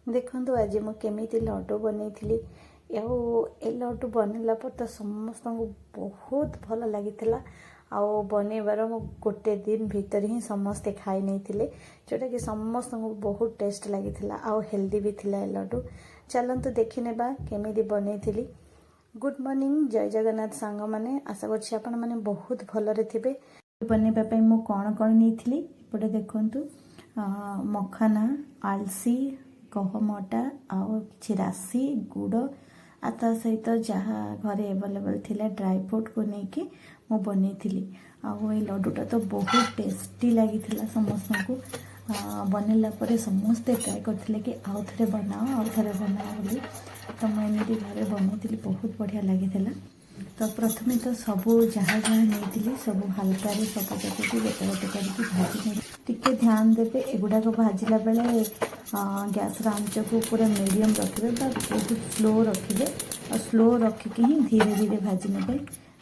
ଦେଖନ୍ତୁ, ଆଜି ମୁଁ କେମିତି ଲଡ଼ୁ ବନେଇଥିଲି। ଆଉ ଏ ଲଡ଼ୁ ବନେଇଲା ପରେ ତ ସମସ୍ତଙ୍କୁ ବହୁତ ଭଲ ଲାଗିଥିଲା। ଆଉ ବନେଇବାର ମୁଁ ଗୋଟେ ଦିନ ଭିତରେ ହିଁ ସମସ୍ତେ ଖାଇ ନେଇଥିଲେ, ଯେଉଁଟାକି ସମସ୍ତଙ୍କୁ ବହୁତ ଟେଷ୍ଟ ଲାଗିଥିଲା ଆଉ ହେଲ୍ଦି ବି ଥିଲା ଏ ଲଡ଼ୁ। ଚାଲନ୍ତୁ ଦେଖିନେବା କେମିତି ବନେଇଥିଲି। ଗୁଡ୍ ମର୍ଣ୍ଣିଂ, ଜୟ ଜଗନ୍ନାଥ ସାଙ୍ଗମାନେ। ଆଶା କରୁଛି ଆପଣମାନେ ବହୁତ ଭଲରେ ଥିବେ। ବନେଇବା ପାଇଁ ମୁଁ କ'ଣ କ'ଣ ନେଇଥିଲି, ଏପଟେ ଦେଖନ୍ତୁ। ମଖାନା, ଆଲସି, ଗହମ ଅଟା ଆଉ କିଛି ରାଶି, ଗୁଡ଼ ଆଉ ତା ସହିତ ଯାହା ଘରେ ଆଭେଲେବଲ୍ ଥିଲା ଡ୍ରାଇ ଫ୍ରୁଟ୍କୁ ନେଇକି ମୁଁ ବନେଇଥିଲି। ଆଉ ଏଇ ଲଡ଼ୁଟା ତ ବହୁତ ଟେଷ୍ଟି ଲାଗିଥିଲା ସମସ୍ତଙ୍କୁ। ବନେଇଲା ପରେ ସମସ୍ତେ ଟ୍ରାଏ କରିଥିଲେ କି ଆଉ ଥରେ ବନାଅ, ଆଉ ଥରେ ବନାଅ ବୋଲି। ତ ମୁଁ ଏମିତି ଘରେ ବନେଇଥିଲି, ବହୁତ ବଢ଼ିଆ ଲାଗିଥିଲା। ତ ପ୍ରଥମେ ତ ସବୁ ଯାହା ଯାହା ନେଇଥିଲି, ସବୁ ହାଲକାରେ ସବୁ ଯାକକୁ ଗୋଟେ ଗୋଟେ କରିକି ଭାଜି ନେଲି। ଟିକେ ଧ୍ୟାନ ଦେବେ, ଏଗୁଡ଼ାକ ଭାଜିଲା ବେଳେ ଗ୍ୟାସ୍ର ଆଞ୍ଚକୁ ପୁରା ମିଡ଼ିୟମ୍ ରଖିବେ ବା ବହୁତ ସ୍ଲୋ ରଖିବେ। ଆଉ ସ୍ଲୋ ରଖିକି ହିଁ ଧୀରେ ଧୀରେ ଭାଜି ନେବେ।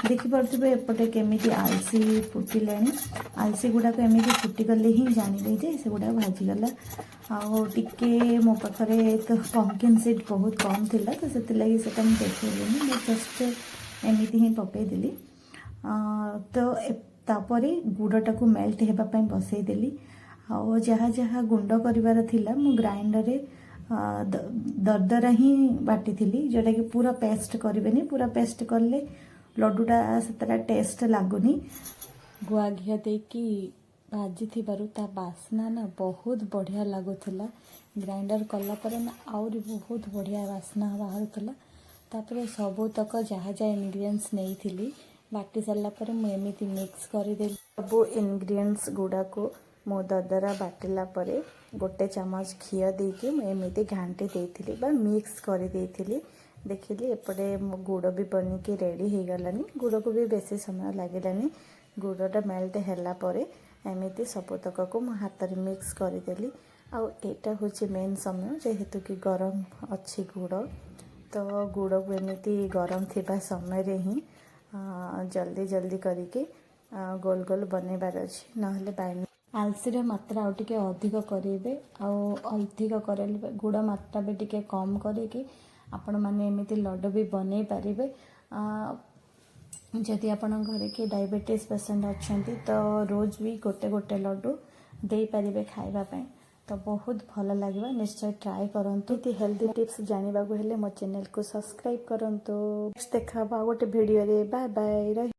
ଦେଖିପାରୁଥିବେ, ଏପଟେ କେମିତି ଆଲସି ଫୁଟିଲାଣି। ଆଲସି ଗୁଡ଼ାକ ଏମିତି ଫୁଟିଗଲେ ହିଁ ଜାଣିବେ ଯେ ସେଗୁଡ଼ାକ ଭାଜିଗଲା। ଆଉ ଟିକେ ମୋ ପାଖରେ ତ ପମ୍ପକିନ୍ ସିଡ୍ ବହୁତ କମ୍ ଥିଲା, ତ ସେଥିଲାଗି ସେଟା ମୁଁ ଦେଖେଇଲିନି। ମୁଁ ଜଷ୍ଟ ଏମିତି ହିଁ ପକାଇଦେଲି। ତ ତାପରେ ଗୁଡ଼ଟାକୁ ମେଲ୍ଟ ହେବା ପାଇଁ ବସେଇଦେଲି। ଆଉ ଯାହା ଯାହା ଗୁଣ୍ଡ କରିବାର ଥିଲା, ମୁଁ ଗ୍ରାଇଣ୍ଡରରେ ଦରଦରା ହିଁ ବାଟିଥିଲି, ଯେଉଁଟାକି ପୁରା ପେଷ୍ଟ କରିବେନି। ପୁରା ପେଷ୍ଟ କଲେ ଲଡ଼ୁଟା ସେତେଟା ଟେଷ୍ଟ ଲାଗୁନି। ଗୁଆ ଘିଅ ଦେଇକି ଭାଜିଥିବାରୁ ତା ବାସ୍ନା ନା ବହୁତ ବଢ଼ିଆ ଲାଗୁଥିଲା। ଗ୍ରାଇଣ୍ଡର କଲା ପରେ ନା ଆହୁରି ବହୁତ ବଢ଼ିଆ ବାସ୍ନା ବାହାରୁଥିଲା। ତାପରେ ସବୁତକ ଯାହା ଯାହା ଇନଗ୍ରିଡ଼ିଏଣ୍ଟସ୍ ନେଇଥିଲି, ବାଟି ସାରିଲା ପରେ ମୁଁ ଏମିତି ମିକ୍ସ କରିଦେଲି। ସବୁ ଇନଗ୍ରିଡ଼ିଏଣ୍ଟସ୍ ଗୁଡ଼ାକୁ ମୁଁ ଦରଦରା ବାଟିଲା ପରେ ଗୋଟେ ଚାମଚ ଘିଅ ଦେଇକି ମୁଁ ଏମିତି ଘାଣ୍ଟି ଦେଇଥିଲି ବା ମିକ୍ସ କରିଦେଇଥିଲି। ଦେଖିଲି, ଏପଟେ ମୋ ଗୁଡ଼ ବି ବନିକି ରେଡ଼ି ହେଇଗଲାନି। ଗୁଡ଼କୁ ବି ବେଶୀ ସମୟ ଲାଗିଲାନି। ଗୁଡ଼ଟା ମେଲ୍ଟ ହେଲା ପରେ ଏମିତି ସବୁତକକୁ ମୁଁ ହାତରେ ମିକ୍ସ କରିଦେଲି। ଆଉ ଏଇଟା ହେଉଛି ମେନ୍ ସମୟ, ଯେହେତୁ କି ଗରମ ଅଛି ଗୁଡ଼। ତ ଗୁଡ଼କୁ ଏମିତି ଗରମ ଥିବା ସମୟରେ ହିଁ ଜଲ୍ଦି ଜଲ୍ଦି କରିକି ଗୋଲ ଗୋଲ ବନେଇବାର ଅଛି, ନହେଲେ ବାଇଣ୍ଡ। ଆଲସିର ମାତ୍ରା ଆଉ ଟିକେ ଅଧିକ କରିବେ ଆଉ ଅଧିକ କରିଲେ ଗୁଡ଼ ମାତ୍ରା ବି ଟିକେ କମ୍ କରିକି ଆପଣମାନେ ଏମିତି ଲଡ଼ୁ ବି ବନେଇ ପାରିବେ। ଯଦି ଆପଣଙ୍କ ଘରେ କିଏ ଡାଇବେଟିସ୍ ପେସେଣ୍ଟ ଅଛନ୍ତି, ତ ରୋଜ ବି ଗୋଟେ ଗୋଟେ ଲଡ଼ୁ ଦେଇପାରିବେ ଖାଇବା ପାଇଁ। ତ ବହୁତ ଭଲ ଲାଗିବ, ନିଶ୍ଚୟ ଟ୍ରାଏ କରନ୍ତୁ। ଏମିତି ହେଲ୍ଦି ଟିପ୍ସ ଜାଣିବାକୁ ହେଲେ ମୋ ଚ୍ୟାନେଲକୁ ସବସ୍କ୍ରାଇବ୍ କରନ୍ତୁ। ନେକ୍ସଟ ଦେଖା ହେବ ଆଉ ଗୋଟେ ଭିଡ଼ିଓରେ। Bye bye.